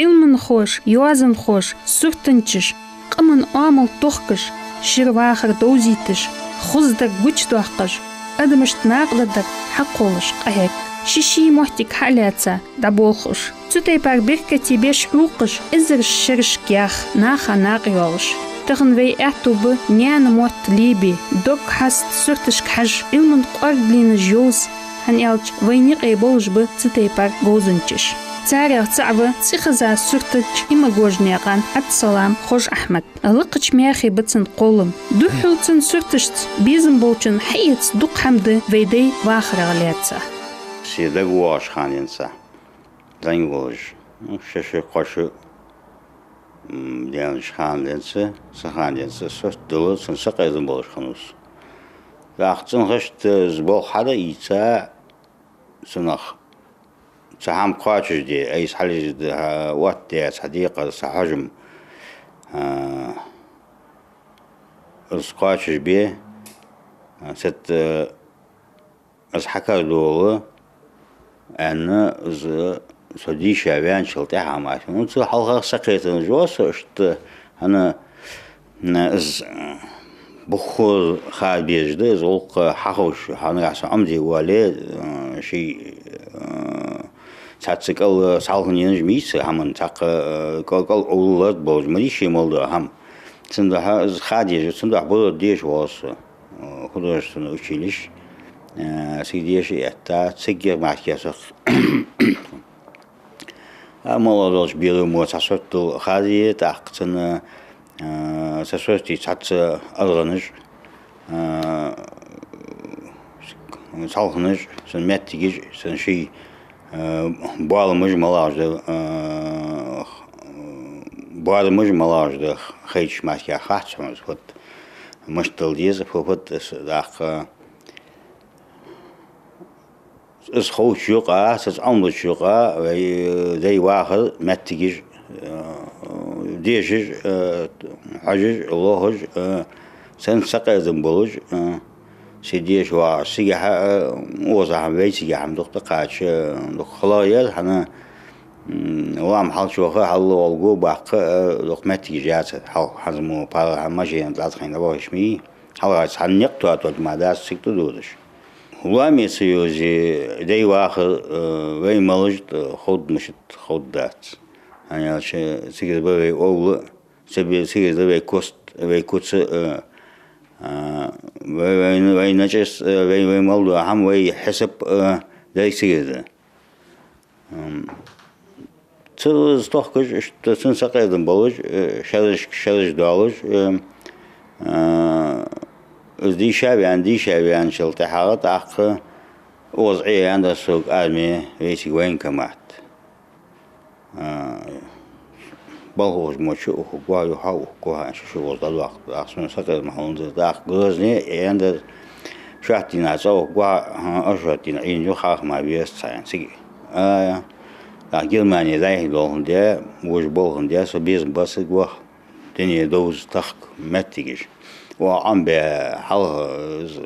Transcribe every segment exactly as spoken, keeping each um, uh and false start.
Ӏилманхоша, йоазонхоша, суртанчаша, къаман оамал тохкаш, шира вахар довзийташ, хоза дар гучадоаккхаш, адамашта накъадаргдар хьакхоллаш къахьег. Ший-ший моттиг хьа а лаьца, дӀаболх уж. Цу тайпара беркате беш хьокхаш, эзараш шерашка яха, наха накъайоалаш. Тахан вай аьттув ба наьна мотт лебе, дог хьаста сурташка хьажа, Ӏилман кӀоаргалонаш йовза, хӀана аьлча вайна юкъе болаш ба цу тайпара говзанчаш. Царех цаӀ ва цӀихеза суртанча Имагожнаькъан Ӏабдуссалам Хож-Ахьмад. Лакхача мехе ба цун кхоллам. Духхьал цун сурташца безам болчун хьаэца дукха хӀама да вай дай вахарах лаьца. Се дагавоагӀаш хана денз, зӀамига волаш, ну, ши-ши, кхо шу, м, даьннача хана денз, цу хана денз сурт дала цун сакъердам болаш хиннав со. ТӀаккха цӀенхашта из болх хьадаийца, цунах цхьа хӀама кхоачашде, айса хьализ да, хьа, оттадаь цхьа декхар, цхьа хьожам, а, из кхоачашбе, а, сет, а, из хьакарадовла, аьнна, из со дийша ваьнначул тӀехьагӀа мара. Ну, цул хьалха сакхетанза ва со иштта, хӀана, м, из, м, буххо хада безаш да, из гӀулакх хьаховш, хӀана аьлча со Ӏомаде воале, м, ший, м, цхьацца кӀал схьалхинна енаш мийца хӀаман, цхьаккха, м, кӀал, кӀал улларг болаш ма дий ше мел дола хӀама. Цудухьа из хада еза, цудухьа бозо деша воал со, э, художественное училище, э, цига деша этта, цига мара со, а, мел долча бераша мо цхьа сурт дала хадае, тӀаккха цунна, э, цхьа суртий цхьацца аргӀанаш, э, схьалханаш, цун моттигаш, цун ший, э, боаламаш малагӀаш да, э, боарамаш малагӀаш да хайча мара хац хьона, вот, мишта дала деза, фу-, фу-, тӀаккха из ховча юкъа, из Ӏомалуча юкъа, вай, э, дай вахар, моттигаш, э, дешаш, э, хьожаш, лохаш, э, цун сакъердам болаш, э, се деша вагӀаш, цигахьа, э, озахьа вай цигахьа дукха тӀакхача, э, дукха хала яр, хӀана, м, лоам хьалчуваха, хьалла гӀолла го баккха, э, дукха моттигаш яцар, хьал хӀанз мо пара хӀама машена тӀа тхайна вахаш мий, хьалхарца хьа никъ тоатолга ма дац цига тӀадодаш. Лоаме ца йовзе, дай вахар, э, вай малаж тӀа ховргда мишта ховргдац. ХӀана аьлча цига ба вай овла, цига ба, цига да вай кост, вай куц, э, а, вай, вай, вай начӀас, э, вай, вай мел дола хӀама, вай хьисап, э, дай цига да. Ам, цу из тохкаш, иштта цун сакъердам болаш, э, шерашка шераш доалаш, э, а, из дийша ваьнна, дийша ваьнначул тӀехьагӀа тӀаккха укхаза Ӏе яьннад сога арме, вай цига военкомат. А, балха ухаш мо чу ухаргва, юха ухаргва, аьнна, шу-шу укхаза дӀадоаккх. ТӀаккха сона сакъердам хьуланзар, тӀаккха Грозне Ӏе яьннад, шоатта дийнахьа цӀа ухаргва, а, шоатта дийнахьа Ӏийна юха хьалха ма везац хьо, аьнна, цига. А, тӀаккха Германе дӀайихьа долхана де, вож болхана де, со безам ба цига ваха, дуне довза тахка моттигаш. Оаха Ӏомабаь хьалха из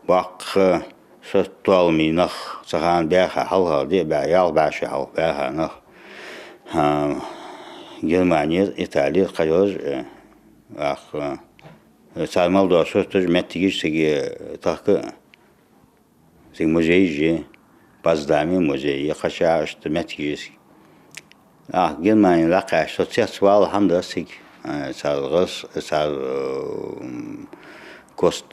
боккха сурт тоаламий нах, цу хана баьха хьалха, диъ бӀаь, ялх бӀаь шу хьалха баьха нах, а, Германе, Итале, кхыйолаш, э, ах, э, цар мел дола сурташ, моттигаш цига тахка, цига музейш я, Потсдаме музей я, кхычахьа иштта моттигаш я цига. Ах, Германе дӀакхаьчача, со цецвала хӀама да цига. Э, цар гӀирс, цар, э, кост,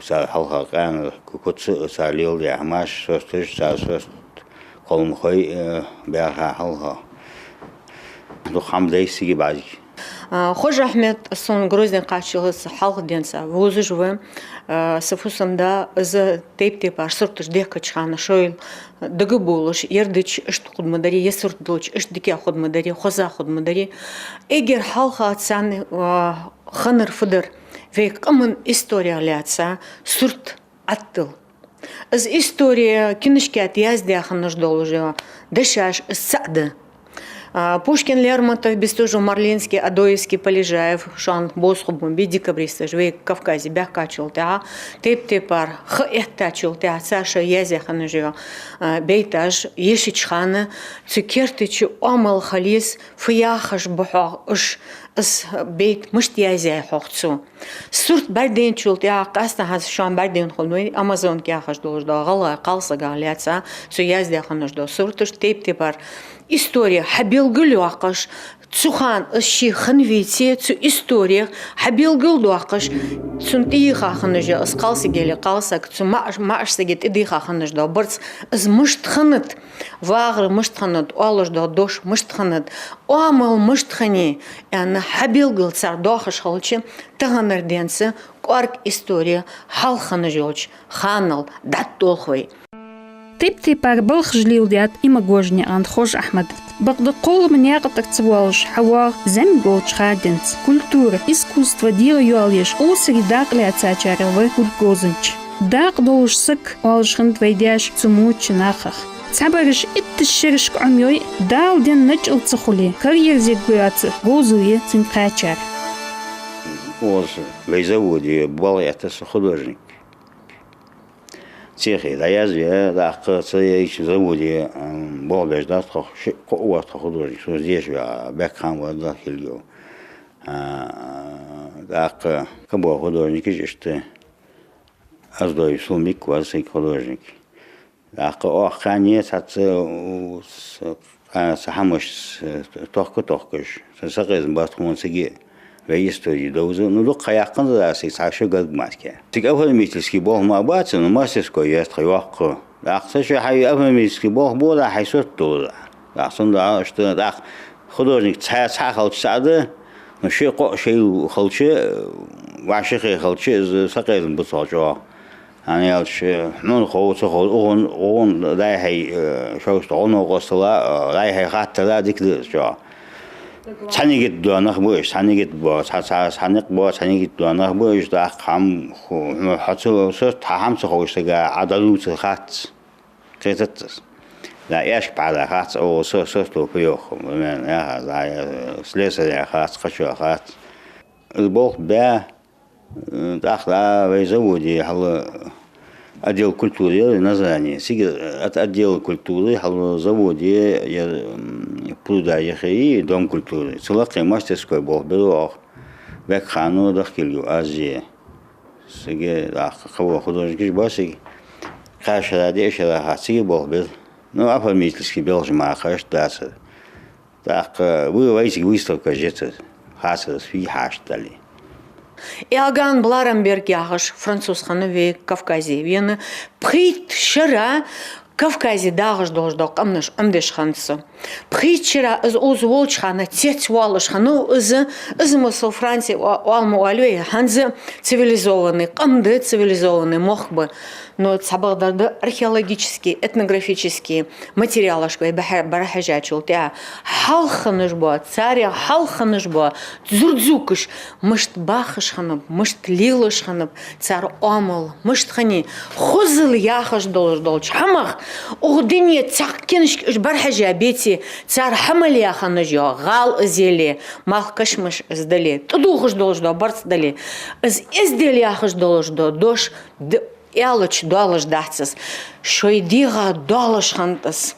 цар хьалха къаьна ку-, куц, цар леладаь хӀамаш, сурташ, цар сурт, кхолламхой, э, баьха хьалха. Дукха хӀама да цига бӀарга. А, Хож-Ахьмад, сона Грозне кхаччалца хьалха денз вовзаш ва, а, са фусам-да, из тайп-тайпара сурташ дехкача хана шоайла дагабувлаш, ер дича иштта хургда ма дарий, ер сурт дилча иштта дика хургда ма дарий, хоза хургда ма дарий. Эггара хьалха царна, а, хиннар фу дар, вай къаман исторех лаьца сурт Ӏаттал. Из истори кинашка тӀа яздаь хиннаш долаш дешаш из цаӀ да. А, Пушкин, Лермонтов, Бестужев, Марлинский, Адоевский, Полежаев, шоана боза хургба бий декабристаш вай Кавказе баьхкачул тӀехьагӀа, тайп-тайпара ха эттачул тӀехьагӀа цар шоай язъяь хинна йола, а, бейташ ешача хана, цу керта чу оамал хила еза, фу яхаш ба хьогӀ уж, из бейт мишта язъяьй хьогӀ цо. Сурт бӀаргадайначул тӀехьагӀа, къаьстта хӀанз шоана бӀаргадайна хул вай, Амазонка яхаш долаш дола гӀалгӀай кхалсагах лаьца, цо яздаь хиннаш дола сурташ, тайп-тайпара история хьабелгалйоаккхаш, цу хана из ше хинна веце, цу историх хьабелгалдоаккхаш, цунна тӀадийха хиннаш я из кхалсаг яле кхалсаг, цу маӀа-, маӀача сага тӀадийха хиннаш дола барзкъа, из мишта хиннад, вагӀар мишта хиннад, оалаш дола дош мишта хиннад, оамал мишта хиннай, аьнна, хьабелгал цар доахаш хилча, таханара денца кӀоарга истори хьалха хинна йолча ханал дӀатӀадолх вай. Тайп-тайпара балхаш леладаьд Имагожнаькъан Хож-Ахьмада. Бакъда кхоллама наькъа тӀара ца воалаш хьавоагӀа зӀамига волча хана денз. Культура, искусство дегӀайоалаеш, осари дакъа лаьцачарех ва ург говзанча. Дакъа долаш саг оалаш хиннад вай даьша цу моча нахах. Цхьабараш иттаза шерашка Ӏомайой, Дала денна начӀал ца хуле, караерзаргйоаца говзал я цунга кхаьчар. Оз вай заводе болх этта са художник. Цехе дӀаязве, тӀаккха цу яйча заводе, м, болх беш дац тхо, ши-кхо а вац тхо художник, со деша ваь, баьхка хана вар дӀахилгал. А, тӀаккха кабо художникаш иштта, Оздоев Сулмик вар саг художник. ТӀаккха оаха кхаьнне цхьацца, у, с-, а, са хӀамаш, с-, тохка-тохкаш, са сакъерзабац тхона цига вай истори довза, ну, дукха ха яьккханзар аз цига цхьа шу гаргга мара. Цига оформительски болх мара бац, ну, мастерской я тха йоккха. ТӀаккха са шу хьай оформительски болх бора, хьай сурт довза. ТӀаккха цудухьа иштта, тӀаккха художник цхьа, цхьа хилча цхьа да, ну, ши-кхо шоайла хилча, вӀашагӀкхий хилча, из сакъерзабац цох чӀоагӀа. ХӀана аьлча, хьона хов, ца хов, укхун, укхун дӀай-хьай, э, шовшта гӀо-новкъостал, э, дӀай-хьай хаттар дика да из чӀоагӀа. Цхьа нигат дола нах ба уж, цхьа нигат бола, цхьа, цхьа, цхьа никъ бола, цхьа нигат дола нах ба уж, тӀаккха хӀама ху-, хьо ца сурт, хьа хӀама ца ховш сага Ӏа дӀадувцар хац, кхетац из. Да, аьшка бӀаргадайта хац, о, со, со стопа йоах, примерно, яха, да, я, слесарь яха хац, кхычо хац. Из болх баь, Э, тӀаккха дӀа вай заводе хьал отдел культуры я вай Назране. Цига, э, от отдела культуры хьал заводе я, м, пруда яхе и дом культуры. Цу лакхе мастерской болх бер оаха. Баьхка хана дахкилгу Азе. Цига тӀаккха кхо художникаш ба цига. Кхаь шера, диъ шера хац цига болх бер. Ну, оформительски белхаш мара кхы иштта дацар. ТӀаккха вы-, вайцига выставка жецар, хацар из фий хьашт дале. Иоганн Бларамберг яхаш француз хиннав вай Кавказе вена, пхийтта шера Кавказе дагӀаш долаш дола къамнаш Ӏомадеш хиннад цо. Пхийтта шера из укхаза волча хана цецвоалаш хиннав из, из масал Франце о-, оал ма оалий вай, хӀанз цивилизованный къам да, цивилизованный мохк ба. Но цхьабакъдар да археологически, этнографически материалашка вай бахьа-, бӀарахьежачул тӀехьагӀа хьалха хиннаш бола, царех хьалха хиннаш бола зурзукаш мишта бахаш хиннаб, мишта лелаш хиннаб, цар оамал мишта хиннай, хозал яхаш долаш долча хӀамах, укх дунен цхьаккха книжка уж бӀарахьежа беце, цар хьа мел яь хиннаш йола гӀала из яле, малх-кашамаш из дале, тӀадувхаш долаш дола барзкъа дале, из эздел яхаш долаш дола дош д-, аьлча доалаш дац из. Шоай дегӀа доалаш хиннад из,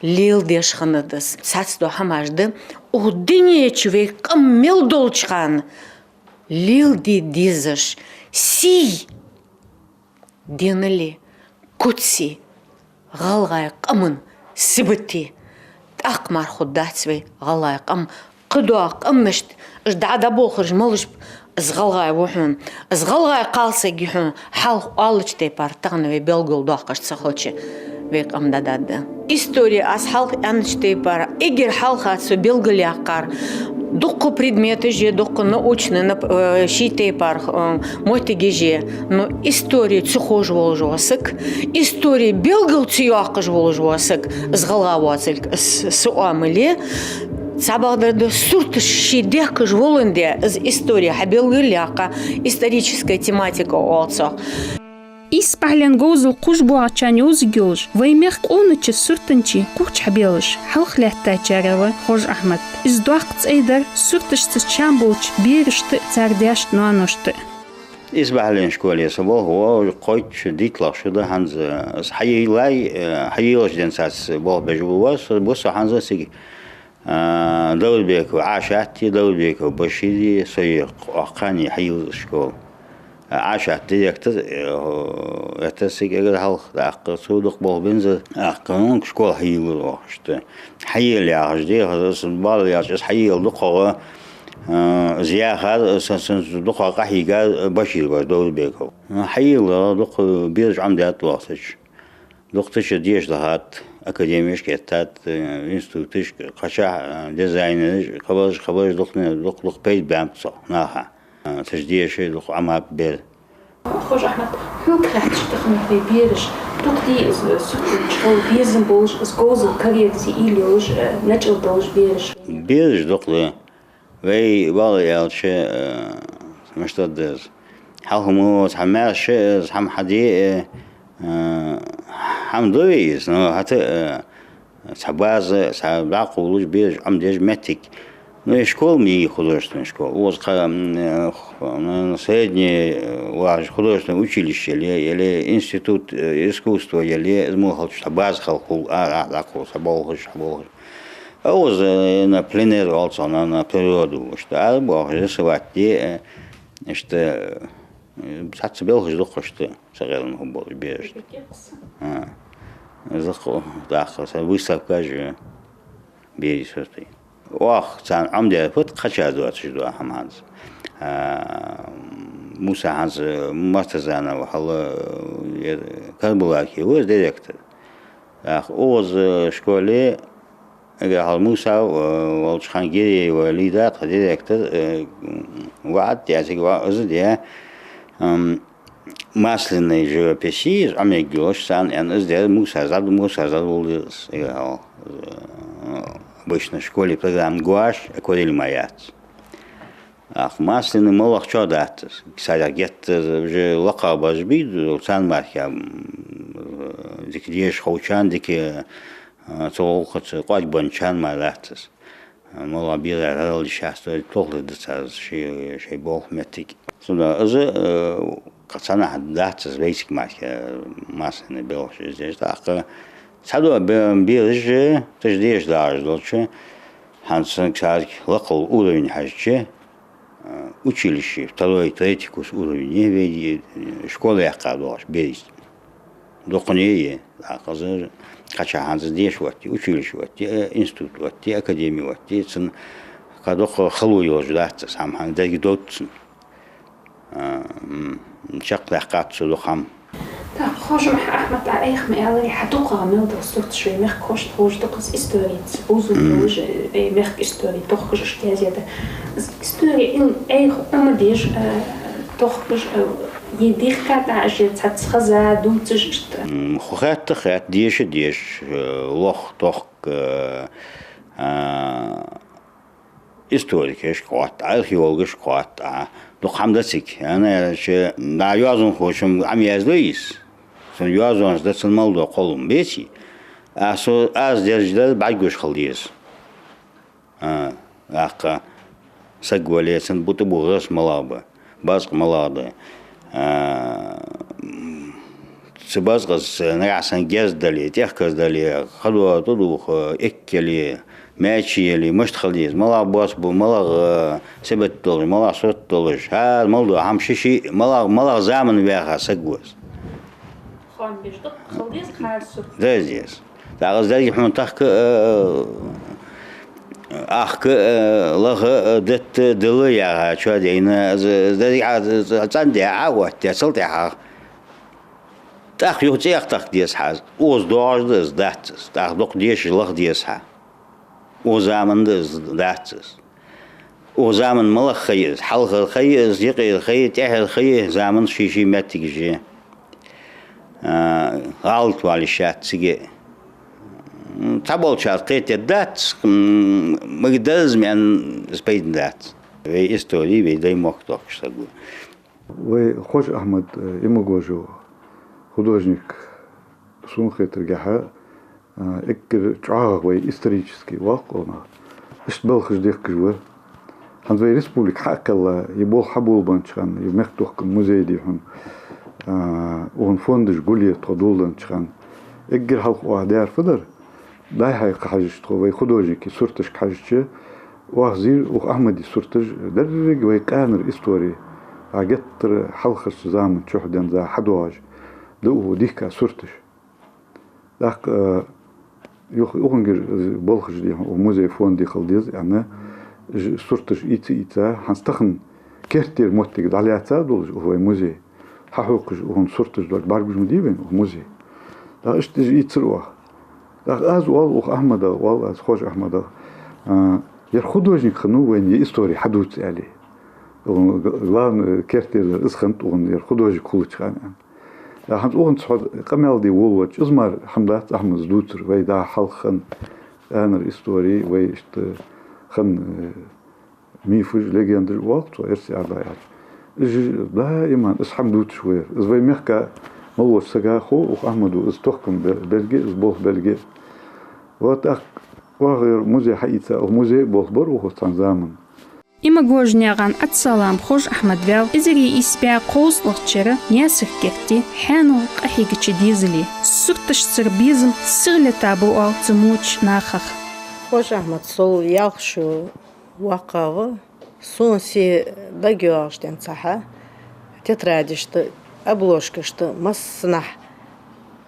леладеш хиннад из. Цхьацца дола хӀамаш да, укх дунен чу вай къам мел долча хана леладе дезаш, сий, денали, куци, гӀалгӀай къаман сибати. ТӀаккха мара хургдац вай гӀалгӀай къам. Кхыдола къамнашта, уж дӀа-дӀаболхараш малаш ба, из гӀалгӀай ва хьона, из гӀалгӀай кхалсаг я хьона, хьалха оалача тайпара тахан вай белгалдоаккхаш ца хилча, вай къам дӀадаргда. Истори аз хьалха аьннача тайпара, эггара хьалха цо белгалъяьккхар дуккха предметаш я, дуккха научный нап-, э, ший тайпара, э, моттигаш я, но истори ца ховш волаш вола саг, истори белгал ца йоаккхаш волаш вола саг, из гӀалгӀа воацилга, из са оамал я. Цхьабакъдар да, сурташ ше дехкаш воландаь, из истори хьабелгалъяьккха, историческая тематика оал цох. Исбахьален говзал кхувш боагӀачарна йовзаргйолаш, вай мехка къонача суртанчий кхувча хьабелаш, хьалха лаьттачарех ва Хож-Ахьмад. Из доккха цӀай дар сурташца чам болча берашта а, цар даьшта, ноаношта а. Исбахьален школе са болх бу кхойтта шу, дийтлагӀа шу да хӀанз. Аз хьайийлай, э, хьайийлача денз цхьацца болх беш ва со, бу со хӀанз цига. А, Даудбеков Ӏашат а, Даудбеков Башир а, со я кхо-, кхоъ хьайийлача школа. А, Ӏашат директор, э, это цига эггара хьалха, тӀаккха цо дукха болх баьб, тӀаккха, ну, школа хьайийлар оаха иштта. Хьайийлай яхаш дехар, аз бала яц, аз хьайийлар дукхагӀа, а, аз яхар, са-, са-, дукхагӀа къахьийгар Башир ва, Даудбеков. А, хьайийлар дукха, бераш Ӏомадаьд оаха цу чу. Дукха цу чу деша дахад, академешка эттад, э, институташка, кхычахьа, э, дизайнераш, кхыбараш, кхыбараш, дукха, дукха, дукха пайда баьб цох наха. Э, цу чу деша дукха Ӏомабаьб. Хож-Ахьмад, хьога хаьттача тахан вай бераш дукха дий из, э, суртанча хила безам болаш, из говзал караерза уйла йолаш, э, начӀал долаш бераш? Бераш дукха да. Вай, валла аьлча, э, мишта да из, хьалха мо цхьа маьрша из, хӀама хьаде, э, э, хӀама да вай из, но хӀаьта, э, цхьа база, цхьа дӀакхувлаш, бераш Ӏомадеш моттиг. Ну, и школа ма йий, художественная школа. Укхаза кхы, м, э, х-, м, средне, э, важа художественное училище яле, яле институт, э, искусства яле, из мо хилча цхьа база хила хул, а, а, дӀакхувл, цхьа болхаш, цхьа болхаш. Укхаза, э, на пленэр оал цох, на, на природу, иштта ара боахаш, рисовать де, э, иштта, э, цхьацца белхаш дукха иштта, сагӀелан хӀама болаш бераш. А. Из дукха, тӀаккха са выставкаш, э, берий суртий. Оаха царна Ӏомадаьр фуд, кхычар доацаш да хӀама хӀанз. А, Муса хӀанз Мартазанов хьала, э, Карабулаке ва из директор. ТӀаккха укхаза школе, эггара хьалха Муса, э, волча хана Гиреева Лида, тха директор, э, ваӀад де, цига ваӀаз де, ам, масляный живопись, из Ӏомаергйолаш царна, аьнна, из дар Муса зад, Муса зад волда из, эггара хьалха, э, обычно школе программа гуаш, акварель ма яц. Ах, масляный малагӀчоа дац из. Царех геттара уже лакхагӀа бараш бий, царна мара, м, дика деша ховчарна, дика, а, цу гӀулакхаца кӀоаргбенначарна мара дац из. А, малагӀа бераш ралдиш яц, тохлур да цар шоай, шоай болх моттиг. Цудухьа из, э, кхы цхьаннахьа дац из вайцига мара, масляный белхаш из деш, тӀаккха цхьадола бе-, бераш, э, цу чу деша дагӀаш долча, хӀанз санна царга лакхал уровень хьежача, э, училище, второй, третий курс уровень, вай, э, школа яьккха доагӀаш бераш. Дукха а я, тӀаккха из кхычахьа хӀанз деша отте, училище отте, э, институт отте, академи отте, цун кхы дукха хало йолаш дац из хӀама, хӀанз деррига довз цун. А, м, чакхдаьккхад цо дукха хӀама. ТӀаккха, Хож-Ахьмад, Ӏа айхьа ма аьллара, хьа дукхагӀа мел дола сурташ вай мехкахошта ховш да-кх из историца, бувзам болаш, э, вай мехка истори тохкаш, иштта язъяь да. Из истори ил айхьа Ӏомадеш, э, тохкаш, э, е дийхка тӀа, е цхьацца хеза, дувцаш, иштта? М, ху хаьтта, хаьтта, деша, деша, э, лох, тохк, э, а, историкашка хоатт, археологашка хоатт, а, дукха хӀама да цига. ХӀана аьлча, дӀа йоазонхочун Ӏомаяздой из. Цун йоазонаш да, цун мел дола кхоллам беций. А со, аз дерзаш дар бӀаргагуш хила деза. А, тӀаккха саг вале, цун бутӀа бугӀас малагӀа ба. БӀарзкъа малагӀа да. А, цу бӀарзкъаца нагахьа санна гезд дале, тӀехказа дале, хадо тӀадувха, экка яле, маьчи яле, мишта хила деза, малагӀа бос ба, малагӀа, э, сибат долаш, малагӀа сурт долаш, хӀара мел дола хӀама ший-ший, малагӀа, малагӀа заман ваьха саг ва из. Хоам беш да-кх, хила деза-кх хӀара сурт. Деза, деза. ТӀаккха из деррига хьона тахка, э, ахка, э, лаха, э, детта, дила яхачоа дайна, из, из деррига Ӏа, цӀенде Ӏа оттадаь, цул тӀехьагӀа тӀаккха юха цӀех тахка деза хьа из. Укхаза доагӀаш да из, дац из. ТӀаккха дукха дешаш лаха деза хьа. Укх заман да из, дац из. Укх заман малагӀа ха я из? Хьалхара ха я из, юкъера ха я, тӀехьара ха я, заман ший-ший моттигаш я. А, гӀалат вала йиш яц цига. М, цхьаболчар кхетадаьдац, м, мага даза меан из пайда дац. Вай истори, вай дай мохк тохкаш саг ва. Вай Хож-Ахьмад, э, Имагожев, Художник, сона хетаргахьа, а, эггара чӀоагӀа вай исторически воккха нах. Иштта балхаш дехкаш ва. ХӀанз вай республика хьа а кхелла, е болх хьаболабеннача хана, е мехкадохкама музей дий хьона, а, укхун фондаш гулъе тхо доладеннача хана. Эггара хьалха оаха даьр фу дар? Дайхьай кхы хьажача тхо, вай художникий сурташка хьажача, оаха зийр укх Ахьмади сурташ, деррига вай къаьнара истори, а, геттара хьалхарча заман чухь денз хьадоагӀаш да укхо дийхка сурташ. ТӀаккха, а, юха укхунгара балхаш дий хьона, укх музей фонде хила деза аьнна, ж-, сурташ ийца-ийца, хӀанз тахан керттера моттиг дӀалаьца долаш укх вай музей. Хьахьокхаш укхун сурташ долаш бӀаргагуш ма дий вайна укх музей. ТӀаккха иштта из ийцар оаха. ТӀаккха аз оал укх Ахьмадага, оал аз Хож Ахьмадага, а, ер художник хиннав вайна ер истори хьадувца аьле. Укхун г-, главный керттера из хиннад укхун ер художник хулача хана. ТӀаккха хӀанз укхунца хьо къамаьл де волавеннача, из мара хӀама дац Ахьмада дувцар, вай дӀа хьалха хинна къаьнара истори, вай иштта хинна, э, мифаш, легендаш оал цо, эрсий арахьа аьлча. Из даим из хӀама дувцаш ва ер. Из вай мехка мел волча сага хов укх Ахьмада из тохкама бе-, белге, из болх белге. Вот тӀаккха оаха ер музей хьаийца, укх музей болх бар укхо цхьан заман. Имагожнаькъан Ӏабдуссалам Хож Ахьмад ваьв эзар ийс бӀаь кхузткъалагӀча шера Наьсар-Керте хьанал къахьегача дезале. Сурташцара безам сигале тӀабу оал цу моча нахах. Хож Ахьмад сол ялх шу воккха ва. Сона се дагайоагӀаш денз цхьа тетрадешта, обложкашта массанахьа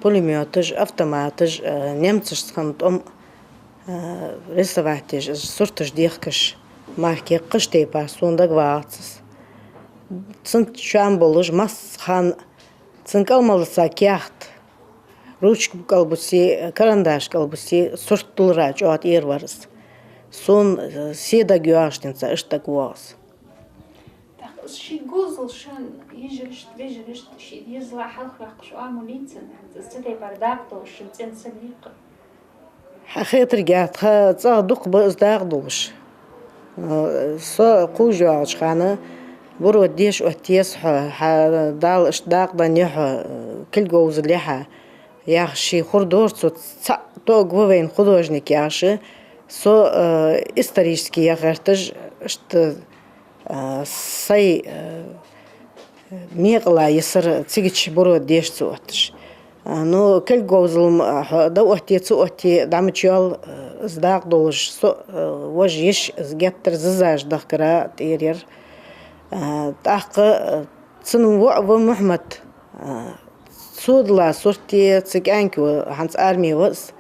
пулемёташ, автоматаш, э, немцашца хинна тӀом, э, рисовать деш, из сурташ дехкаш, мара кхыча тайпара сона дагавоагӀац из. Цун чам болаш массахана, цун кӀалмалаца каьхат, ручка кӀалбисе, карандаш кӀалбисе сурт туллара чӀоагӀа тӀера вар из. Сона, э, се дагайоагӀаш денз цхьа иштта дагавоагӀа из. ТӀаккха из ший говзал шийна йижарашта, вежарашта, ший дезала хьалхаваьккхача оамал йийцар, хӀанз из цу тайпара дакъа долаш шун цӀен саг вий-кх? Хьа хетаргахьа, тха цӀагӀа дукха ба из дакъа долаш. Э, со кхувш йоагӀача хана, буро деша оттае аз хьо, хьа Дала иштта дакъа даннадий хьо, э, кулг говзал я хьа, яхаш, ший хургдора цо, цхьа тоъаргва вайна художник яхаш, со, э, исторически яха гӀерташ, иштта, э, сай, э, мекъала йисар цигача буро деша ца отташ. Э, ну, кулг говзал-м, э, хьо дӀаоттае, ца оттае, дӀа ма чоал, э, из дакъа долаш, со, э, вож йиша, из геттара зизаш дахкара тӀера яр. Э, тӀаккха, э, цун воӀ ва Мухьмад, э, цо дилла сурт е, цун кӀаьнк ва, хӀанз арме ва из.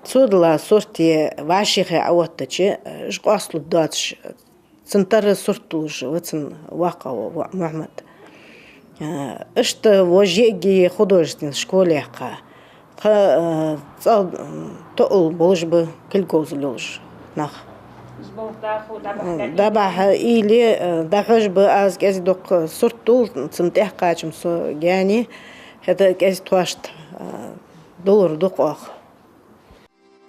Цо дилла сурт е вӀашагӀкхийтта Ӏаоттача, э, уж къоасталургдоацаш, цун тара сурт туллаш ва цун воккха воӀ Мухьмад. Э, иштта вож йиӀиги художественни школа яьккха. Тха, э, цӀагӀа, м, тоъал болаш ба кулг говзал йолаш нах. Из болх дӀахо, дӀабахьа, э, дӀабахьа или, э, дӀахьош ба аз кӀезига-дукха сурт тулла, цунна тӀехьакхача-м со гаьна, хӀаьта кӀезига тхоашта, э, дулар дукха оаха.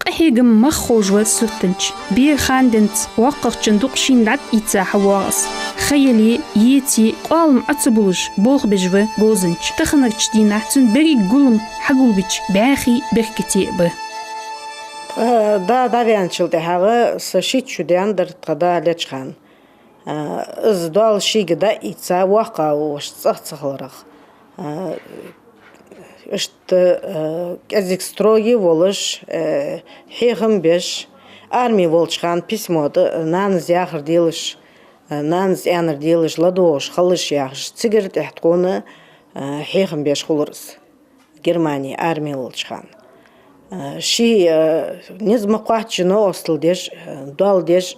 Къахьегама мах ховш ва суртанча. Бера хана денз воккхагӀчун дукъ шийна дӀатӀаийца хьавоагӀа из. Ха яле, еце, къоалам Ӏо ца буллаш болх беш ва говзанча. Таханарча дийнахьа цун беррига гулам хьагулбича бӀаьхий беркате ба. Э, да дӀаваьнначул тӀехьагӀа са шийтта шу даьннадар тха да леча хана. Э, из доал шийга дӀаийца воккха ва вож цӀагӀа ца хиларах. Э, иштта, э, кӀезига строгий волаш, э, хьехам беш, арме волча хана письмо тӀа, э, нанас яхар делаш, э, нанас аьннар делаш, ладувгӀаш хилалаш яхаш, цигара тӀехьа тхона, э, хьехам беш хулар из. Германе арме волча хана. Э, ший, э, низ ма кхоачча новкъостал деш, э, доал деш,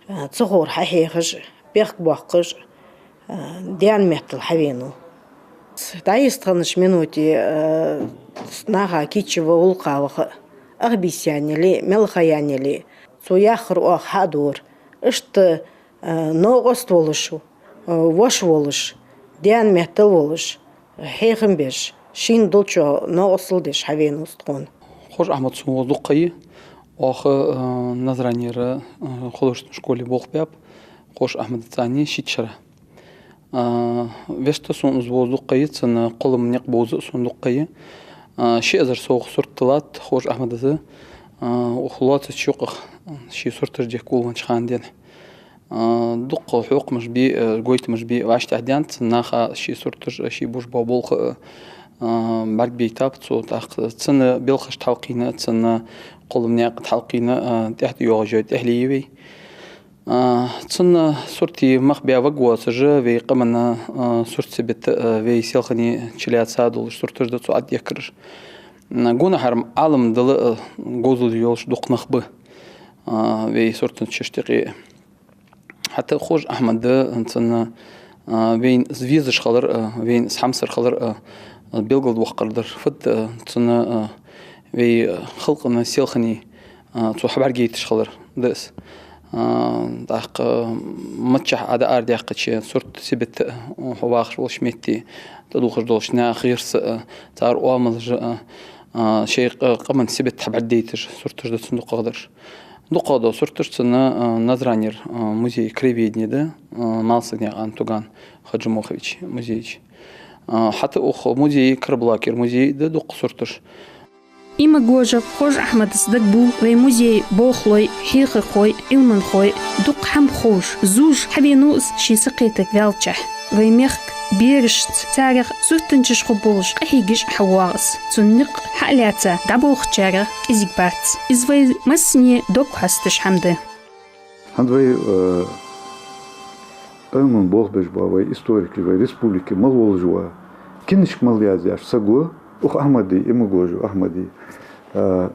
э, ца ховр хьахьехаш, бехк боаккхаш, э, даьна меттала хьавенав. ДӀайистхиннача минуте, э, наха кийча ва, гӀулакха ва-кх, ах бийса яьнна яле, мел ха яьнна яле, цо яхар оаха хьадора. Иштта, э, новкъост волаш, э, воша волаш, даьна меттала волаш, хьехам беш, шийна долчох новкъостал деш хьавенав из тхона. Хож Ахьмад сона вовза дукха ха я. Оаха, э, Назранера, э, художественни школе болх баьб Хож Ахьмада цӀагӀа шийтта шера. А, веста сона из вовза дукха я, цун кхоллама никъ бовза а сона дукха я. А, ши эзар совгӀа сурт латт Хож-Ахьмадас, а, укх лоацача юкъах ший сурташ дехка волавеннача хана денз. А, дукха хьокхамаш бе а, гойтамаш бе а вӀаштӀехьадаьннад цун, наха ший сурташ а, ший буш бола болх а, а, бӀарга байтаб цо. ТӀаккха цун белхашта хьалкхийна, цун кхоллама наькъа тӀа хьалкхийна, а, тӀехьа тӀайоагӀаш йола тӀехьле я вай. А, цун суртий мах баь ваг воацаш, вай къаман, а, сурт-сибат а, вай селхане чулоацаш долаш сурташ да цо Ӏадехкараш. М, гонахьара Ӏалам дала, а, говзал йолаш дукха нах ба, а, вай суртанчашта юкъе. ХӀаьта Хож-Ахьмад, цун, а, вайна из везаш хилар, а, вайна из хьамсара хилар, а, белгалдоаккхаргдар. Фуд, а, цун, а, вай халкъа селхане, а, цо хьабӀаргагойташ хилар да из. А, тӀаккха миччахьа Ӏа дӀаарадаьккхача, сурт-сибат а, хьо вахаш волча метте, тӀадувхаш долча наьха гӀирс а, цар оамалаш а, а, шоай къа-, къаман сибат хьабӀаргадайташ сурташ да цун дукхагӀдараш. ДукхагӀдола сурташ цун, а, Назранера, а, музей краеведения да, а, Малсагнаькъан Туган Хаджимоховича музей чу. А, хӀаьта укх музее, Карабулакера музее да дукха сурташ. Имагожев Хож-Ахьмадас дагабу вай музея болхлой, хьехархой, Ӏилманхой, дукха хӀама ховш, зувш хьавенав из ший сакхетарга ваьлча. Вай мехка берашца, царех суртанчаш хургболаш къахьегаш хьавоагӀа из. Цун никъ хьа а лаьца, дӀаболхачарех кӀезига бац. Из вай массане дог хьоасташ хӀама да. ХӀанз вай, э, Ӏилман болх беш бола вай историкаш, вай республике мел волаш вола, кинашка мел яздаьча саго, укх Ахьмада, Имагожев Ахьмада, э,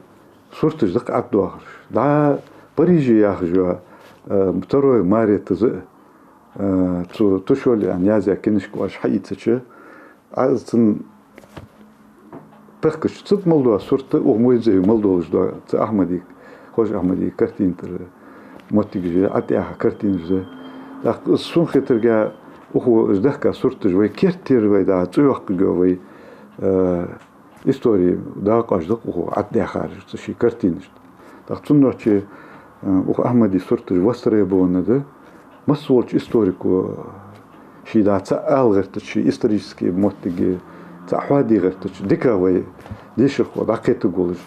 сурташ да-кх Ӏаддоахараш. ДӀа Париже яхаш йола, э, второй Маретта из а, э, цу Тушоли аьнна яздаь кинашка оаш хьаийцача, Ӏа из цун тахкача, цу тӀа мел дола сурт укх музее мел долаш да, цу Ахьмада, Хож-Ахьмада картина тӀара моттигаш я, Ӏа тӀехьа картинаш я. ТӀаккха из сона хетарга, укхо из дехка сурташ вай керттера вай дӀа цӀи йоаккхаргйола вай, э, историй дакъош да-кх укхо Ӏаддаьхараш цу ший картинашта. ТӀаккха цунна нохчий, э, укх Ахьмада сурташ востребованы да, масса волча историко ший дӀа цхьа ала гӀертача, ший исторически моттиге цхьа хьоаде гӀертача, дика вай дешархо дӀакхетаргволаш,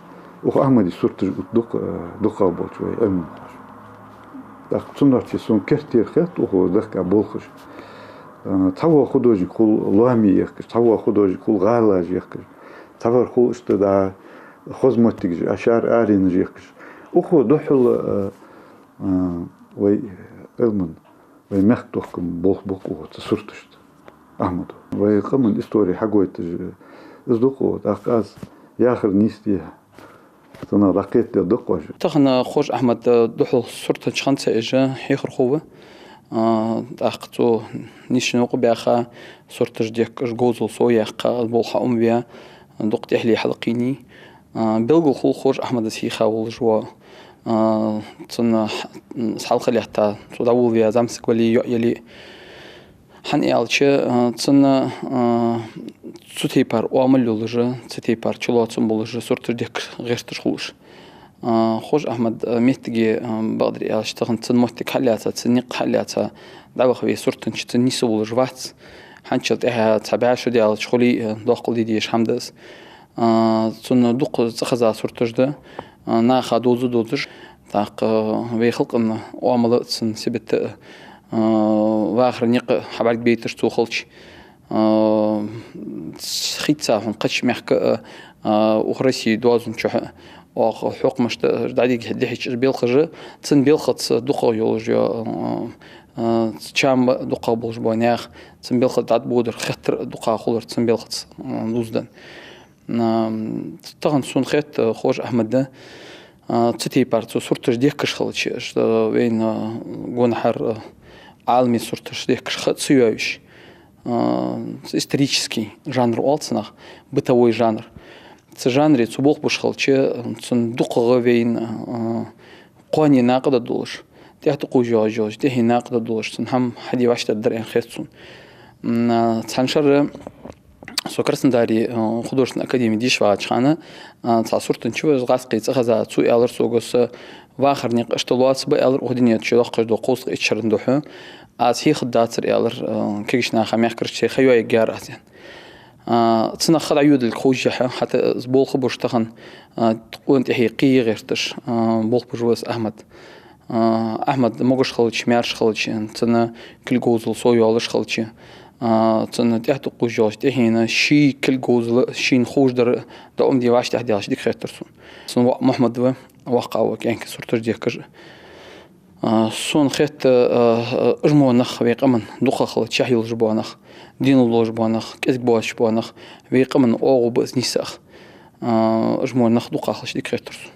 укх Ахьмада сурташ ут дукха, э, дукхагӀа болча вай Ӏилманхоша. ТӀаккха цунна нохчий сона керттера хет укхо дехка болхаш. Э, цхьавола художник хул лоаме ехкаш, цхьавола художник хул гӀалаш ехкаш, цхьавар хул иштта дӀа хоза моттигаш, а шаьра аренаш ехкаш. Укхо духхьал, э, э, вай Ӏилман, вай мехка тохкама болх ба-кх укхо цу сурташта, Ахьмада. Вай къаман истори хьагойташ из да-кх укхо, тӀаккха аз яхар нийса дий, цунах дӀакхетаде дукхагӀа. Тахан Хож-Ахьмад, э, духхьал суртанча хинна ца Ӏеш, хьехархо ва. А, тӀаккха цо нийсача новкъа баьха, сурташ дехкаш, говзал совъяьккха, болх хьаумваь, дукха тӀехьле хьалкхийнай. А, белгала хул Хож-Ахьмадас хьийха волаш вола, а, цун хьа-, хьалха лаьтта, цо дӀаволаваь зӀамсаг вале, йоӀ яле. ХӀана аьлча, а, цун, а, цу тайпара оамал йолаш, цу тайпара чулоацам болаш сурташ дехка гӀерташ хул уж. А, Хож-Ахьмад, а, моттиге, а, бакъдар аьлча, тахан цун моттиг хьалаьца, цун никъ хьалаьца, дӀаваха вай суртанча цунна нийса волаш вац. ХӀанзчул тӀехьагӀа цхьа бӀаь шу даьлча хулий, а, доккхал де дезаш хӀама да из. А, цун дукха цӀихеза сурташ да, а, наха довза дезаш. ТӀаккха вай халкъа оамал а, цун сибат а, а, вахара никъ а хьабӀаргабайташ цо хилча. А, хийца хьона кхыча мехка а, а, укх Россе доазон чухь а, оаха хьокхамашта дӀадига дехьача белхаш а, цун белхаца дукхагӀа йолаш йола, а, а, чам а дукхагӀа болаш бола наьха, цун белхаца дӀатӀабодар хеттар а дукхагӀа хулар цун белхаца, а, дувзаденна. Ам, тахан сона хет, а, Хож-Ахьмада, а, цу тайпара цо сурташ дехкаш хилча, иштта вайна гонахьара, а, Ӏаламе сурташ дехкаш ха ца йоаеш. А, цу исторически жанр оал цунах, бытовой жанр. Цу жанре цо болх беш хилча, цун дукхагӀа вайна, а, кхоане накъадаргдолаш, тӀехьа тӀакхувш йоагӀаш йолча тӀехье накъадаргдолаш цун хӀама хьаде вӀаштӀаргдар аьнна хет сона. М, а, цхьан шера со Краснодаре, а, художественни академии дешаш вагӀача хана, а, цхьа суртанча ва, гӀазкхий цӀихеза, цо аьлар сога, са Вахара никъ иштта лоаца ба, аьлар, укх дунен чу доккхаш дола кхузткъеи итт шера духьа. Аз хьехаргдацар, аьлар, э, кагийча наха, мехкарча, тхоай хьаоттаргьяр аз, аьнна. А, цу наха дӀайодалга ховш, хӀаьта из болх беш тахан, а, къона тӀехье кхы а гӀерташ, а, болх беш ва из Ахьмад. А, Ахьмад могаш хилча, маьрша хилча, цун кулгалонаш сов йолаш хилча, а, цун тӀехьа тӀакхувш йолча тӀехьенна ший кулгалонаш шийна ховш дар, дӀа Ӏомаде вӀаштӀехьадаьлча дика хетар сона. Цун воӀ Мухьмад ва, воккха ва, кӀаьнка сурташ дехкаш. А, сона хет, а, а, уж мо нах вай къаман дукхагӀа хилча, чахь йолаш бола нах, денал долаш бола нах, кӀезига боацаш бола нах, вай къаман оагӀув ба из нийсса. А, уж мо нах дукхагӀа хилча дика хетар сона.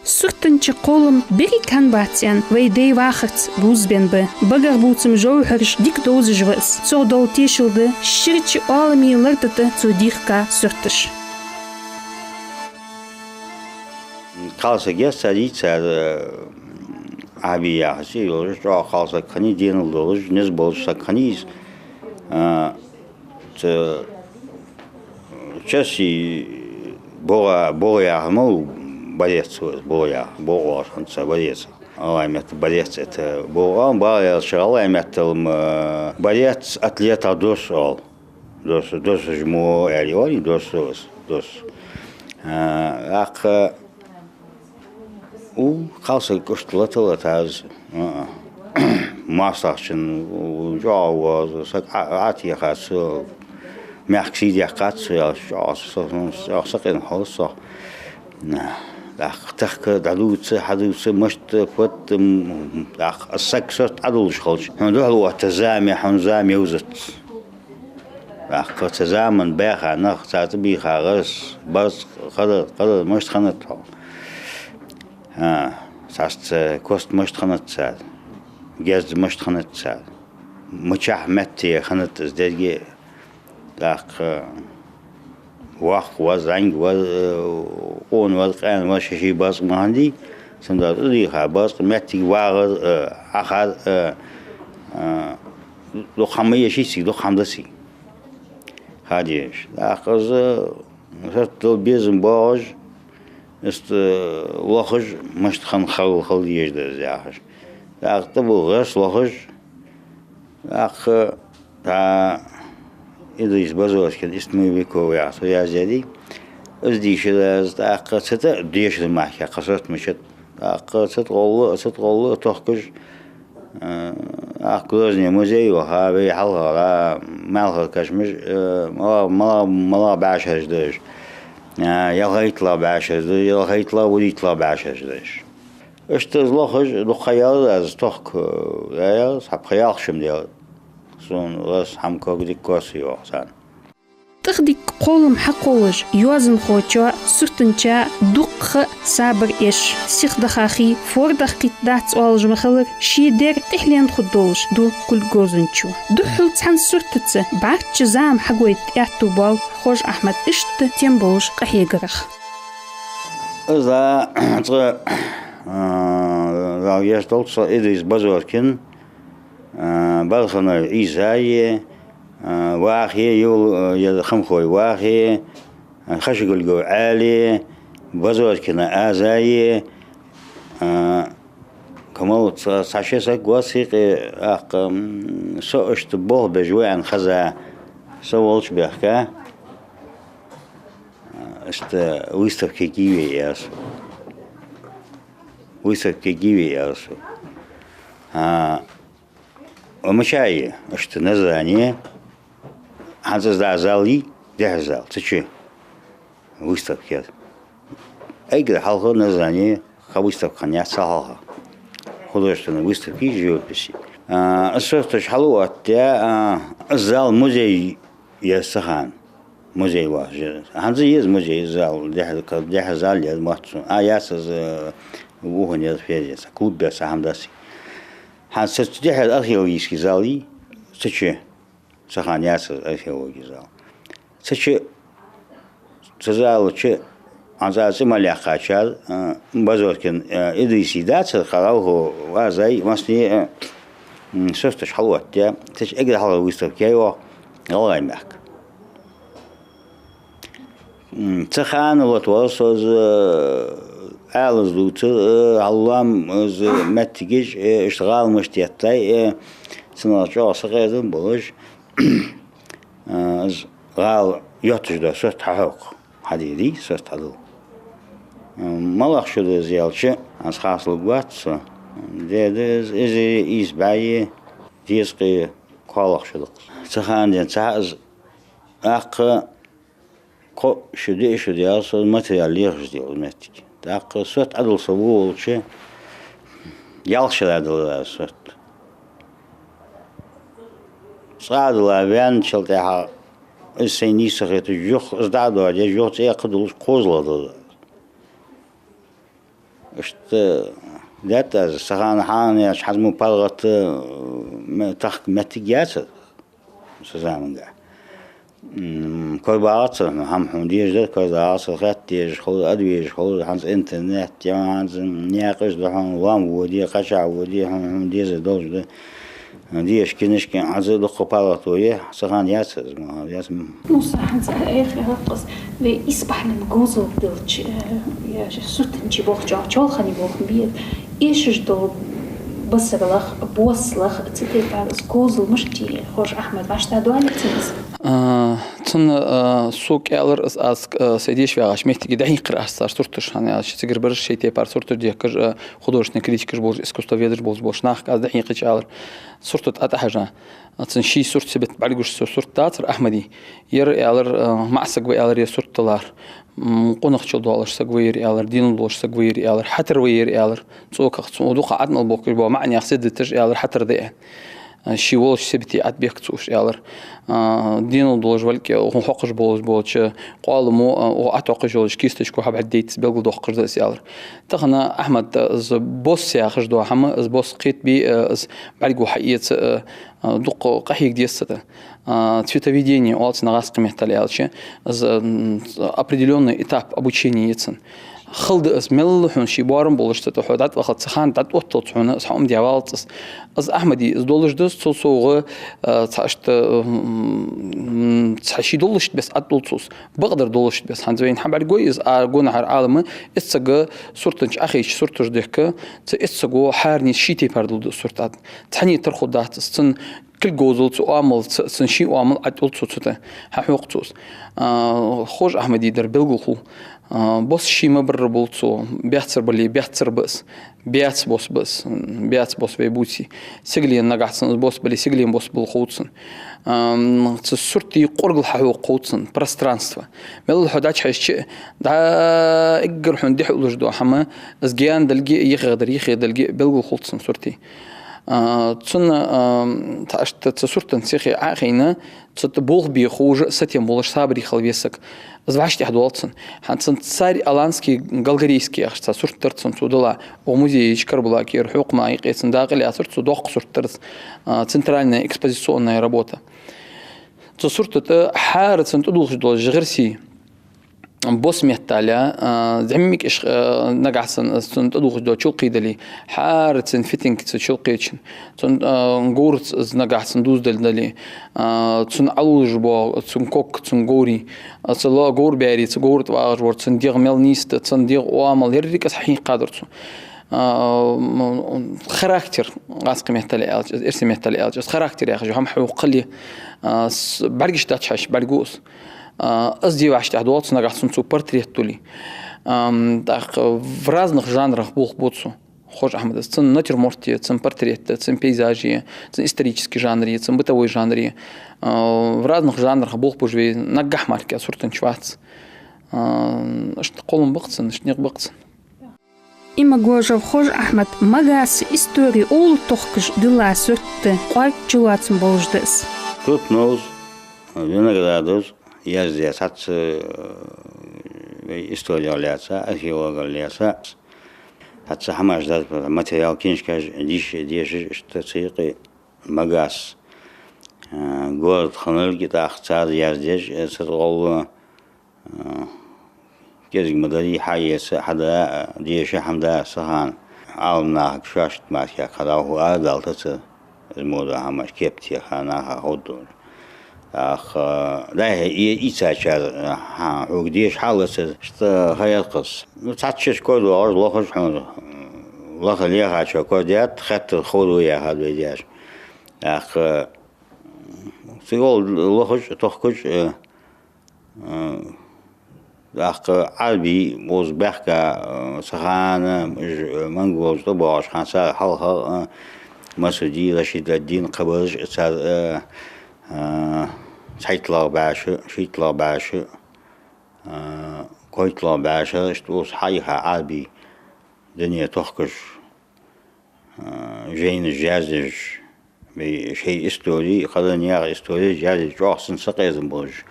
Суртанча кхоллам беррига хӀама бац аьнна, вай дай вахарца бувзабенна ба. БагархӀа бувцама жовхьараш дика довзаш ва из. Цох дола тешал да ширача Ӏалама лардийтар цо дийхка сурташ. Кхалсаг еза цар, йийца цар, э, Ӏаби яхаш, йолаш, чӀоагӀа кхалсаг хиннай, денал долаш, низ болаш саг хиннай из. А, цу Часси богӀа, богӀа яхар ма ва, борец ва из, богӀа яхар, богӀа оалаш хиннад цар, борец. ГӀалгӀай метта борец это богӀа, бала аьлча, гӀалгӀай меттала ма борец атлетах дос оал. Дос, досаж мо аьле оалий, дос ва из, дос. А, тӀаккха Укх кхалсага кӀушт лата-лата из, а, моастагӀчун, у, чӀоагӀа воаза, саг Ӏа-, Ӏатехац, мехка сий дехкац, ял чӀоагӀа со, со, со, со къина хьал сох. На, тӀаккха тахка дӀадувца, хьадувца, мишта, фатта, м, тӀаккха саг сурт Ӏадуллаш хилча. Хьона духьал отта зама, хьона зама йовзац. ТӀаккха цу заман баьха нах, царца бийха гӀирс, бацкъ, кхыдар, кхыдар мишта хиннад хьона. ХӀа, цхьацца кост мишта хиннад цар, гезд мишта хиннад цар, мичахьа метте хиннад из деррига, тӀаккха воккха вар, зӀамига вар, э, къона вар, къаьна вар, ший-ший бацкъ ма хиннадий, цудухьа из дийха бацкъ, моттиг вагӀар, э, Ӏахар, э, э, дукха хӀама ма эший цига, дукха хӀама да цига. Хадеш. ТӀаккха из сурт дала безам боагӀаш, иштта лохаш, мишта хинна хала, хала дезаш да из яхаш. ТӀаккха тӀабу гӀирс лохаш, тӀаккха тӀа Идрис Базоркин «Истмы веков» яха цо яздаьдий. Из дийшар аз, тӀаккха цу тӀа дешар мара кхы сурт мичад. ТӀаккха цу тӀа гӀолла, цу тӀа гӀолла тохкаш, э, тӀаккха Грозне музей ваха, вай хьалхара, маьлхара кашамаш, э, малагӀа, малагӀа, малагӀа бӀаьшераш да уж. Э, ялхайттлагӀа бӀаьшераш да, ялхайттлагӀа, вуриттлагӀа бӀаьшераш да уж. Иштта из лохаш, дукха ха яьлар аз тохка, э, яьлар, цхьа пхи-ялх шу ма даьлар. Сона гӀирс, хӀама, ког дика коастайоах царна. ТӀахдика кхоллам хьакхоллаш, йоазонхочоа, суртанчоа дукха ха, сабар эш, сиха даха хий, форда кхийтта дац оалаш ма хиллара, ший дер тӀехьленна хургдолаш ду кулгалончо. Духхьал цхьан суртаца бӀарчча зама хьагойта аьттув боал Хож-Ахьмада иштта тем болаш къахьегарах. Из да, цкъа, а, вал еш долча Идрис Базоркин, а, Барханов Ӏийсай, а, Вахе, Юл-, а, е Хамхой Вахе, а, Хашагульгов Ӏаьле, Базоркина Азае, а, камал ца-, цхьа-ши саг ва цу юкъе, тӀаккха, м, со иштта болх беш ва аьнна хеза, со волча бехка, а, иштта выставке гӀо йой аз. Выставке гӀо йой аз. А, Ва мичай, иштта название, хӀанз из да зал йий, дехьа зал, цу чу выставка яр. Эггара хьалха название, кхы выставка хиннаяц цул хьалха. Художественные выставки, живописи. А, из сурташ хьалоаттадаь, а, из зал музей яр цу хана. Музей вац. ХӀанз я из музей, из зал, дехьа, дехьа зал яр мотт сона. А, яц из, э, вухана яр ферзаца, клуб яр, цхьа хӀама да цига. ХӀанз цу, цу дехьа археологический зал йий, цу чу, цу хана яц из археологи зал. Цу чу, цу зала чу, хӀанз цӀи мел яьккхачар, э, Базоркин, э, Идриси дацар, кхы гӀалгӀа вазай, массане, э, м, сурташ хьалоаттадаь, цу чу эггара хьалха выставка яьй оаха, ГӀалгӀай мехка. М, цу хана лотаваьв со из, э, Ӏалас дувцар, э, хьаллам, из моттигаш, э, иштта гӀала мишта еттай, э, цунах чӀоагӀа сакъердам болаш, э, из гӀала йотташ дола сурт хьахьокх, хьадийрий сурт хьадала. Э, малагӀа шу да из аьлча, аз хастлуг вац со. Де да из, из ийс бӀаьи дезткъеи кхоалагӀа шу да-кх. Цу хана денз цхьа из аккха кхо шу, диъ шу да аьлча, со материал лехаш дий из моттиг. ТӀаккха сурт Ӏодилла со вувлача, ялх шера дилла аз сурт. Цкъа а дилла ваьнначул тӀехьагӀа, из сайна нийса хеташ, юха из дӀа а доадеш, юха цӀе а кхадуллаш, кхозлагӀа дилла аз. Иштта даьтта аз, цу хана хьанаьча хьазму паргӀата, м, тахка моттиг яцар. Цу заманга. М, кор багӀацар хьона, хӀама хьона дезаш дар кор багӀацар, хатта дезаш хул, ада везаш хул, хӀанз интернет я, хӀанз наькъаш да хьона, лоам воде, кхача воде, хьона, хьона дезар долаш да. Дезаш книжкаш, хӀанз дукха паргӀато я, цу хана яцар из, ма яц. Ну, са хӀанз а эхь гӀокхаз, вай исбахьален говзал делча, э, я суртанчий болх чӀоагӀа чоалхане болх бе. Эшаш дола басарлах, боссалах, цу тайпара из говзал мишта я, Хож-Ахьмад, вӀаштӀехьадоалий цун из? А, цун, а, сога аьлар, аз, аз, а, сай деша вагӀача моттиге дӀахьийкхар аз цар сурташ, хӀана аьлча цигара бараш шоай тайпара сурташ дехкаш, а, художественный критикаш болаш, искусствоведаш болаш, болаш нах аз дӀахьийкхача аьлар, сурт тӀа тӀахьажа. А, цун ший сурт, сибат бӀаргагуш цо сурт дацар Ахьмада. Ер аьлар, а, маӀа саг ва аьлар ер сурт талар. М, къонахчал долаш саг ва ер аьлар, денал долаш саг ва ер аьлар, хьатар ва ер аьлар. ЦӀоках, цу дукха Ӏад мел бохкаш бола маӀа наьха сибаташ аьлар, хьатар да. А, ший волча сибате Ӏад бехк цо уж аьлар. А, денал долаш валкӀе, укхун хьокхаш болаш болча къоаламо, а, укхо Ӏатохкаш йолча кисточко хьабӀаргадайта белгалдоаккхаш да из аьлар. Тахан Ахьмад, а, из босс яхаш дола хӀама, из босс кхетабе, а, из бӀарго хьаэца, а, а, дукха къахьега деза цу тӀа. А, цветоведение оал цунах гӀазкхий меттала аьлча, из, м, определённый этап обучения я цун. Хала да из, мел хьона ший боарам болаш цу тӀа хьо дӀатӀавахалца, цу хана дӀатӀаотталца хьона из хьаӀомадаь валац из. Из Ахьмада из долаш да из, цул совгӀа, а, цхьа иштта, м, цхьа ший доллашта беса Ӏадулл цо из. Бакъдар доллашта беса. ХӀанз вайна хьабӀаргагой из, а, гонахьара Ӏалама, из сага суртанча Ӏохайча сурташ дехка, цу из саго хӀаране ший тайпара дулл да из сурт Ӏад. Цхьанне тара хургдац из, цун кулг говзал, цун оамал, ц-, цун ший оамал Ӏадулл цо цу тӀа, хьахьокх цо из. А, Хож-Ахьмада дар белгалхул. А, босс ший ма барра бул цо, баьццара бале, баьццара ба из, баьца босс ба из, баьца босс вай бувций. Сигален нагахьа санна из босс бале, сигален босс бул хов цунна. Ам, цу сурта къоргал хьахьокх хов цунна, пространство. Мел хьо дӀачухьежача, дӀа эггара хьона дехьа уллаш дола хӀама, из гаьна далга а, йиххе дар йиххе далга а белгалхул цун сурта. А, цунна, а, тӀаккха иштта цу суртан сихе Ӏохайна, цу тӀа болх бе ховш а, сатем болаш сабаре хила веза саг. Из вӀаштӀехьадоал цун. ХӀанз цун царь-аланский, галгарийский яхаш цхьа сурт дар цун цо дилла. Укх музее Карабулакера хьокха ма юкъе цун дакъа лаьцар цо, доккха сурт дар из, а, центральная экспозиционная работа. Цу сурта тӀа хӀара цун тӀадувхаш дола жӀарсий босс меттала, а, зӀамига иш, а, нагахьа санна цун тӀадувхаш дола чулкхе дале, хӀара цун фитинг цу чулкхечун, цун, а, говр ц-, нагахьа санна дувзадалар дале, а, цун Ӏолувш бола, цун ког, цун говрий, а, цу ло-, говр баьри, цу говра тӀа вагӀаш вар, цун дегӀ мел нийса да, цун дегӀа оамал, ерригаш хьийкхадар цо. А, м, характер, гӀазкхий меттала аьлча, эрсий меттала аьлча, из характер яхаш хӀама хьахьокх хала, а, с-, бӀаргаш дӀачухьежача бӀаргагу из. А, из де вӀаштӀехьадоал цо, нагахьа санна цо портрет дуле. Ам, тӀаккха в разных жанрах болх бу цо, Хож-Ахьмада. Цун натюрморт я, цун портрет я, цун пейзаж я, цун исторический жанр я, цун бытовой жанр я. А, в разных жанрах болх беш вай наггахьа мара суртанча вац. А, иштта кхоллам ба-кх цун, иштта никъ ба-кх цун. Имагожев Хож-Ахьмада «Магаса истори» оалаш тохкаш дилла сурт кӀоарга чулоацам болаш да из. Тутновс, Виноградовс яздаь цхьацца, э, вай исторегара лаьца, археологара лаьца, цхьацца хӀамаш дар, материал, книжкаш, деш, дешаш, иштта цу юкъе Магас, э, город хиннилга, тӀаккха цар яздеш, э, цу тӀа гӀолла, э, кӀезига ма дарий, хьаэца, хьада, э, деша хӀама да цу хана. Ӏаламнахага шоашта мара хьекхар дӀахо арадалийта цар, из мо дола хӀамаш кеп теха наха ховргдолаш. ТӀаккха, э, дӀа-хьа, э, ийцачар, э, хьа, хьога деша хьалаца, иштта ха яр-кх из. Ну, цхьацца шераш корадоагӀаш лохаш хьона, лаха лехачоа корадаьд, хеттар ховргда яхад вай даьша. ТӀаккха, э, цигара лохаш, тохкаш, э, э, ТӀаккха Ӏарбий, укхаза баьхка, э, цу хана, уж, э, монголаш тӀабоагӀача хана, цар хьалха, э, Масуди, Рашид ад-Дин, кхыбараш, цар, э, э, цхьайттлагӀа бӀаьша, шийттлагӀа бӀаьша, э, кхойттлагӀа бӀаьша, иштта укхаза хьайха Ӏарбий дуне тохкаш, а, жайнаш язъеш, бе, шоай истори, кхыдола наьха истори язъеш, чӀоагӀа цунна сакъердам болаш,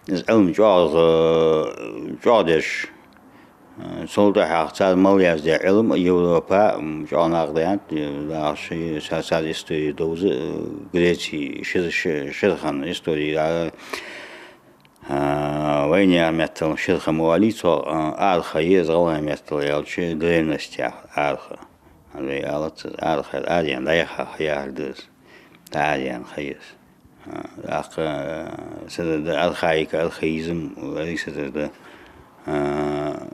из Ӏилма чӀоагӀа, чӀоагӀа деш. А, цул тӀехьагӀа цар мел яздаь Ӏилма Европе, м, чӀоагӀа накъадаьннад, э, даха шоай, цар, цар истори довза, э, Греце, шира, ши-, шира хана истори, а, А, вайнаьха меттала шира ха ма оалий цох, а, арахьа я из гӀалгӀай меттала аьлча, древность яха арахьа. Вай алац из арахьа, араяьнна дӀаяха ха яхар да из. ДӀа араяьнна ха я из. А, тӀаккха, а, цу тӀара да архаика, архаизм, вай цу тӀара да. А,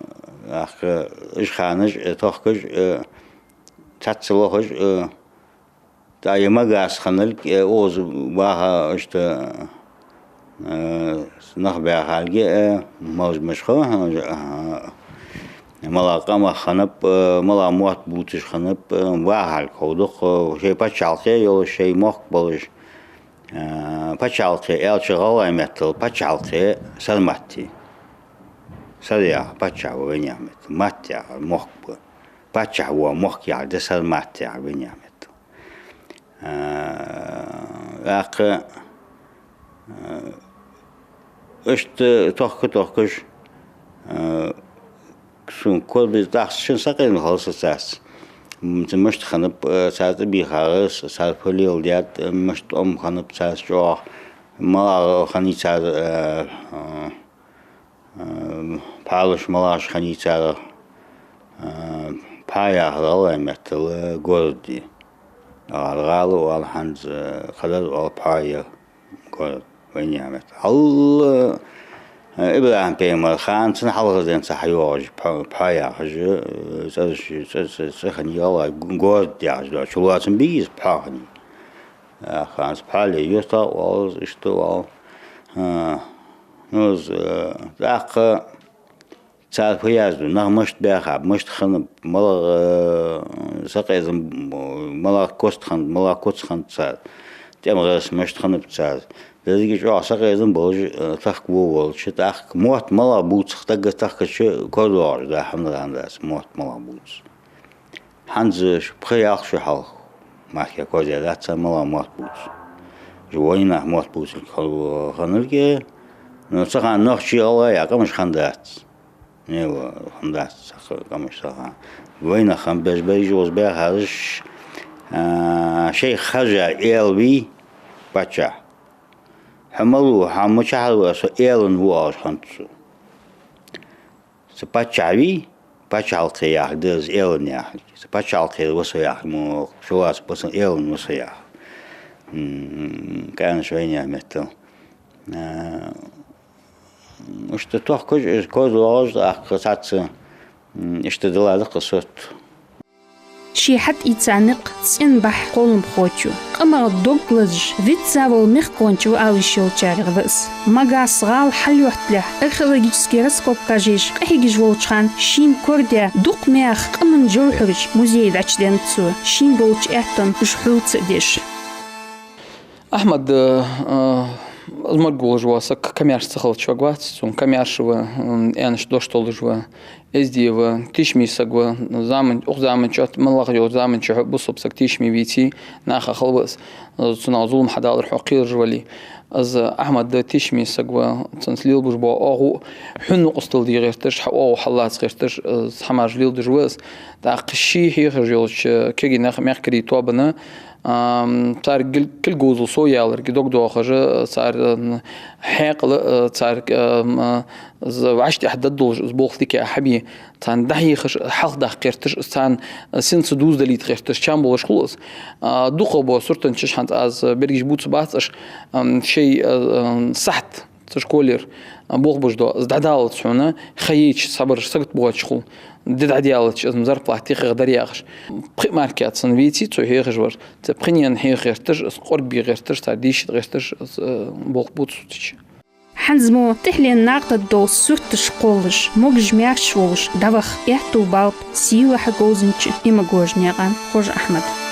тӀаккха уж ханаш, э, тохкаш, э, цхьацца лохаш, э, ТӀаккха е Магас хинналга, э, укхаза баха иштта, э, нах баьхалга, э, малаш-малаш хов, э, малагӀа къамах хиннаб, э, малагӀа мотт бувцаш хиннаб, э, бахалга хов дукха, шоай паччахьалкхе йолаш, шоай мохк болаш, э, паччахьалкхе аьлча гӀалгӀай меттала паччахьалкхе Сармат я. Сар яхар паччахь ва вайнаьха меттала, мат яхар мохк ба. Паччахь вола мохк яхар да Сармат яхар вайнаьха меттала. А, тӀаккха, а, иштта тохка-тохкаш, а, сона кора беза, тӀаккха шийна сакъердам хилар са царца. М, цу мишта хиннаб, а, цар тӀабийхар, цар фу леладаьд, а, мишта тӀом хиннаб царца чӀоагӀа, малагӀа хиннай цар, а, а, Э, пхьалаш малагӀаш хиннай цар, э, Пхьа яхар гӀалгӀай меттала город я. ГӀала, гӀала оал хӀанз, э, кхыдар оал Пхьа я город, вайнаьха меттала. Хьалха, э, ИбрахӀим пайхамара хана цунна хьалхарча денз хьайоагӀаш Пхьа, Пхьа яхаш, э, цӀераш, цӀе, цӀе, цӀе хиннай гӀалгӀай, г-, город яхаш дола. Чулоацам бий из, Пхьа хиннай. Э, хӀанз Пхьа ле, юртах оал из, иштта оал. Э, ну, из, э, тӀаккха цар фу язду, нах мишта баьхаб, мишта хиннаб, малагӀа, э, сакъердам, малагӀа кост хиннад, малагӀа куц хиннад цар, тӀема гӀирс мишта хиннаб цар. Деррига чӀоагӀа сакъердам болаш, э, тахка во волча, тӀаккха мотт малагӀа бувц, тӀаккха тахкача корадоагӀаш да хӀама, хӀама дац, мотт малагӀа бувц. ХӀанз шу пхи ялх шу хьалха махке козя дац, цар малагӀа мотт бувц. Уж вайнах мотт бувцалга хинналга, но цу хана нохчий, гӀалгӀай яха къамаш хиннадац. Не, ва, хиннадац цхьаккха къамаш цу хана. Вайнах хиннаб, беш бай уж укхаза баьхараш, а, шоай хержа аьла вий паччахь. Хьо мала ва, хьо мичахьара ва, со Аьлан ва оалаш хиннад цо. Цу паччахь вий, паччахьалкхе яхар да из Аьлан яхар. Цу паччахьалкхера ва со яхар мо, чулоацам ба цун, Аьлан ва со яхар. М, кӀаьнкаш вайнаьха меттала. А, иштта тохкаш, из корадоагӀаш, тӀаккха цхьацца, м, иштта дала даккха сот. Ше хьатӀаийца никъ цӀен бахь кхолламхочо, къамах дог лазаш, визза вола мехкахочо ва ала йиш йолчарех ва из. Магас гӀала хьалъотталехь, археологически раскопкаш еш къахьегаш волча хана шийна корадоагӀа дукха мехка къаман жовхьараш музее дӀачуденнад цо, шийна болча аьттонна уж хьулца а деш. Ахьмад, э, э, из морг волаш вола саг коммерш ца хилча ваг вац, цун коммерш ва, м, аьнна дош толаш ва, эздий ва, тешаме саг ва, заман, укх заман чу, малагӀа йолча заман чу хьо бусалба саг тешаме веце, наха хала ва из, э, цунах зулам хьадалар хьо кхераш вале. Из Ахьмад тешаме саг ва, цунца лелабеш бола оагӀув хьона нукъостал де гӀерташ, хьа оагӀув хьаллаца гӀерташ, э, хӀамаш леладеш ва из. ТӀаккха ше хьехаш йолча кегий нах, мехкарий тоабана, ам, цар кил-, кулг говзал совъяларга дог доахаш, цар, Хьаькъал, э, цар, э, м, э, з-, вӀаштӀехьа даддолаш из болх дика хьабе, царна дӀахьехаш, хьалхадаккха гӀерташ, царна, э, синца дувзадалийта гӀерташ, чам болаш хул из. А, дукхагӀбола суртанчаш, хӀанз аз берригаш бувцаргбац уж, ам, шоай, э, э, сахьат цу школера, а, болх беш дола, из дӀадаллалца хьона, ха яйча цхьабараш сагота боагӀаш хул, ди дӀадаьлча, из-м зарплата тӀехьа дар яхаш. Пхи мара кхы цхьа веций цо хьехаш вар. Цу пхенна хьеха гӀерташ, из къорбе гӀерташ, цар дийша гӀерташ, из, э, болх бувц цу чу. ХӀанз мо тӀехьленна накъадаргдола сурташ кхоллаш, могаш-маьрша волаш дӀаваха аьттув балба сийлахьа говзанча Имагожанаькъан Хож-Ахьмада.